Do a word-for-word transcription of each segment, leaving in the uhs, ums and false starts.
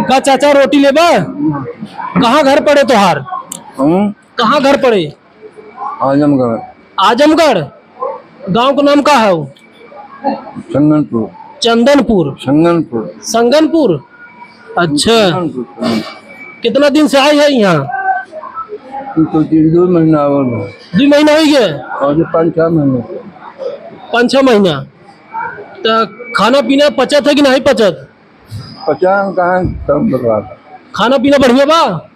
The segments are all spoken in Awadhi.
का चाचा रोटी लेबा? कहाँ घर पड़े तोहार? हम्म? कहाँ घर पड़े? आजमगढ़। आजमगढ़? गाँव का नाम का है? संगनपुर। चंदनपुर। संगनपुर। संगनपुर? अच्छा। संगनपुर, हाँ। कितना दिन से आए हैं यहाँ? ये तो डेढ़ दो महीना हो गया। दो महीना हो गया? और ये पाँच छः महीने। पाँच छः महीना। तो खाना पीना पचत है कि नहीं पचत? पचान कहाँ, सब बर्बाद। खाना पीना बढ़िया बा?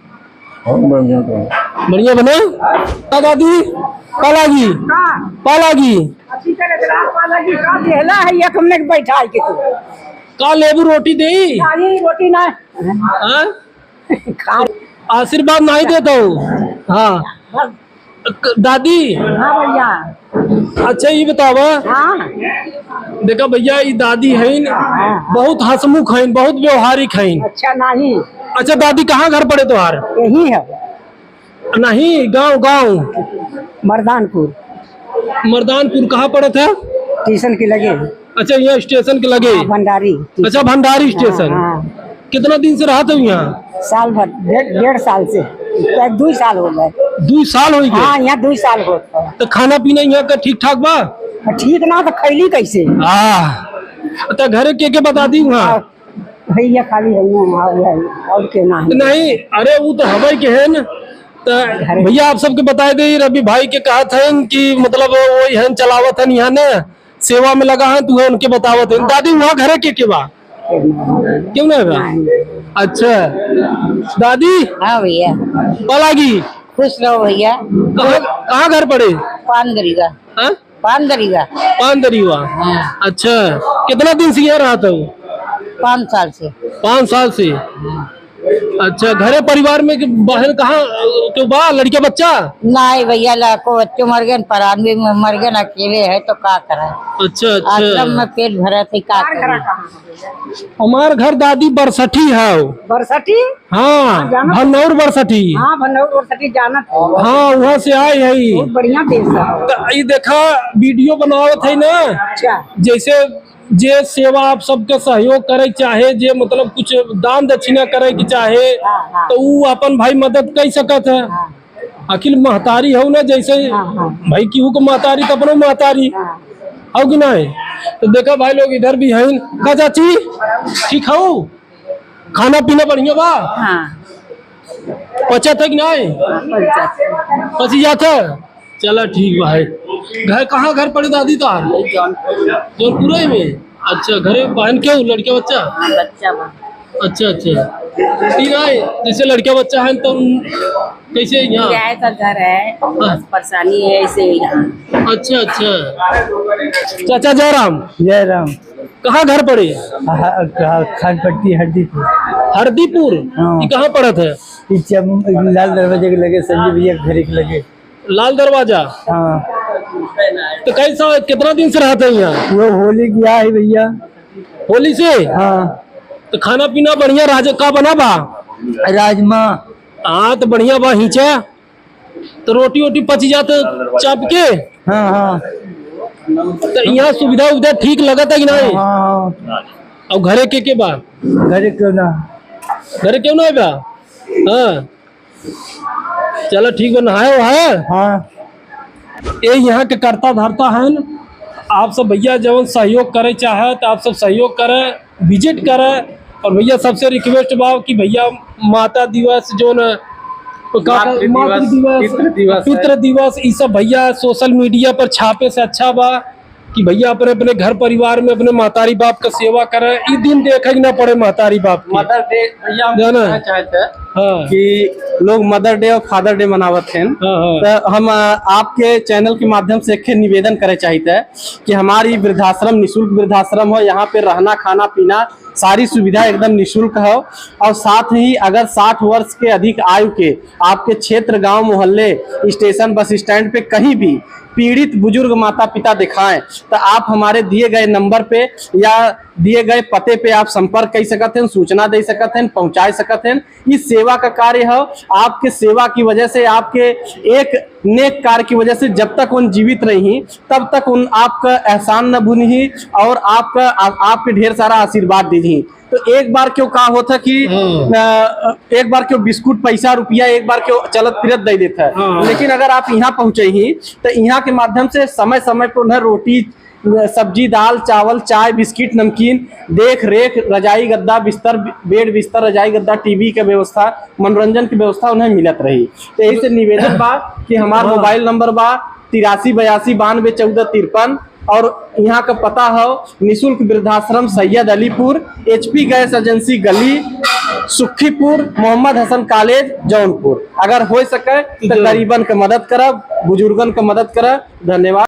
हाँ, बढ़िया बा। बढ़िया बने? का दादी? का लागी? का? का लागी? अच्छी तरह से रात पा लागी, का देहला है, एक हमने के बैठा के तू। का लेबू रोटी देई? नहीं, रोटी ना। हाँ? खा। आशीर्वाद नहीं देता हूँ। हाँ। बस। क-, दादी। हाँ भैया। अच्छा, ये बतावा। हाँ। देखा भैया, ये दादी हईन, हाँ। बहुत हंसमुख हईन, बहुत व्यवहारिक हईन। अच्छा, नहीं। अच्छा दादी, कहाँ घर पड़े तोहार? यही है। नहीं, गाँव, गाँव। मर्दानपुर। मर्दानपुर कहाँ पड़त है? स्टेशन के लगे। अच्छा, यहाँ स्टेशन के लगे। हाँ, भंडारी। अच्छा, भंडारी हाँ, स्टेशन। हाँ। कितना दिन से रहत हो यहाँ? साल भर, डेढ़, डेढ़ साल से। शायद दो साल हो गए। दो साल हो गए? हाँ, यहाँ दो साल हो गए। तो खाना पीना यहाँ का ठीक ठाक बा? ठीक ना तो खैली कैसे? आह, तो घरे के के बता दी वहाँ? हाँ, भैया खाली है ना, हाँ, वही, और के ना है। नहीं, अरे वो तो हवाई के है ना। तो घरे। भैया आप सबके बताए दे, रवि भाई के कहत हैं कि मतलब वो ही हैं चलावत हैं यहाँ ना। सेवा में लगा है, तू है उनके बतावत है। दादी, वहाँ घरे के के बा? केहू ना बा? नहीं। अच्छा। दादी? हाँ भैया। पलागी? खुश रहो भैया। कहाँ, कहाँ घर पड़े? पान दरीगा। हाँ? पान दरीगा। पान दरीवा? हाँ। अच्छा। कितना दिन से यहाँ रहत हो? पाँच साल से। पाँच साल से? हाँ। अच्छा, घरे परिवार में के बहन कहाँ, केहू बा, लड़का बच्चा? नहीं भैया, लाखों बच्चे मर गए, परान भी मर गए, अकेले है तो का करा। अच्छा, अच्छा। आश्रम में पेट भरा थे, का करा। हमार घर दादी बरसठी है। बरसठी? हाँ, हाँ, जानत भनौर बरसठी। हाँ, भनौर बरसठी जानत है। हाँ, वहाँ से आए है। बहुत बढ़िया देश है। तो ई देखा, वीडियो बनावत है ना। अच्छा। जैसे जे सेवा आप सबके सहयोग करे चाहे, जे मतलब कुछ दान दक्षिणा करे के चाहे, हाँ, हाँ। तो ऊ अपन भाई मदद कर सकत है। हाँ। आखिर महतारी हो ना, जैसे हाँ, हाँ। भाई केहू को महतारी तो अपनो महतारी हाँ। हो कि नहीं? तो देखा भाई लोग इधर भी हैं। का चाची, ठीक हो? खाना पीना बढ़िया बा? हाँ। पचत है कि नहीं? हाँ, पच जात है। पची जात है? चला ठीक बा है। घर, कहाँ घर पड़े दादी तोहार? जौनपुर। जौनपुर में? अच्छा, घरे बहन के हो, लड़का बच्चा? हाँ, बच्चा बा। अच्छा, अच्छा। ई नहीं, जैसे लड़का बच्चा है तो उन-, कैसे यहाँ? किराए का घर है, हाँ। बस परेशानी है ऐसे ही यहाँ। अच्छा, अच्छा। चाचा जय राम। जय राम। कहाँ घर पड़े? हाँ, हाँ, खानपट्टी हरदीपुर। हरदीपुर? हाँ। ये कहाँ पड़त है? ये चम-, लाल दरवाजे के लगे, संजय भैया के घर के लगे। लाल दरवाजा? हाँ। तो कैसा, कितना दिन से रहत है यहाँ? वो होली गया है भैया। होली से? हाँ। तो खाना पीना बढ़िया राज-, का बना बा? राजमा। हाँ, तो बढ़िया बा हिंचा। तो रोटी वोटी पच जात चाप के? हाँ, हाँ। तो यहाँ सुविधा उविधा ठीक लगत है कि नहीं? हाँ, हाँ। और घरे के के बा? घरे केहू ना। घरे केहू ना बा? हाँ। चला ठीक बा, नहाए वहाए? हाँ। ये यहाँ के कर्ता धर्ता हैं। आप सब भैया जवन सहयोग करे चाहे तो आप सब सहयोग करे, visit करे। और भैया सबसे request बा कि भैया माता दिवस जो न, का-, मातृ मातृ दिवस, दिवस, पितृ दिवस है। पितृ दिवस, ई सब भैया social media पर छापे से अच्छा बा कि भैया अपने, अपने घर परिवार में अपने महतारी बाप का सेवा करे, ई दिन देखे के ना पड़े महतारी बाप के। Mother Day, भैया, हम जाना? कहना चाहते हैं हाँ। कि लोग Mother Day और Father Day मनावत हैं। हाँ, हाँ। तो हम, अ, आपके channel के माध्यम से एक निवेदन करे चाहते हैं कि हमारी वृद्धाश्रम निशुल्क वृद्धाश्रम हो, यहाँ पे रहना, खाना, पीना, सारी सुविधा एकदम निशुल्क हो। और साथ ही अगर साठ वर्ष के अधिक आयु के आपके क्षेत्र, गांव, मोहल्ले, station, bus stand पे कहीं भी पीड़ित बुजुर्ग माता पिता दिखाएं, तो आप हमारे दिए गए number पे या दिए गए पते पे आप संपर्क कर सकत हैं, सूचना दे सकत हैं, पहुंचा सकत हैं। इस सेवा का कार्य है, आपके सेवा की वजह से, आपके एक नेक कार्य की वजह से जब तक उन जीवित रही, तब तक उन आपका एहसान न भूलही और आपका, आ-, आपके ढेर सारा आशीर्वाद दीही। तो एक बार क्यों का होता कि, हम्म। अ, एक बार क्यों बिस्कुट, पैसा, रुपया एक बार क्यों चलत फिरत दे देता है, हाँ। लेकिन अगर आप यहाँ पहुँचे ही, तो यहाँ के माध्यम से समय समय पर उन्हें रोटी, सब्जी, दाल, चावल, चाय, बिस्किट, नमकीन, देख रेख, रजाई गद्दा, बिस्तर, बेड बिस्तर, रजाई गद्दा, टीवी के व्यवस्था, मनोरंजन की व्यवस्था उन्हें मिलत रही। तो यही से निवेदन बा कि हमार हाँ। मोबाइल नंबर बा तिरासी बयासी बानवे चौदह तिरपन, और यहाँ का पता हो निशुल्क वृद्धाश्रम सैयद अलीपुर, एचपी गैस एजेंसी गली, सुखीपुर, मोहम्मद हसन कॉलेज, जौनपुर। अगर हो सके तो जी। गरीबन के मदद करब, बुजुर्गन के मदद करब। धन्यवाद।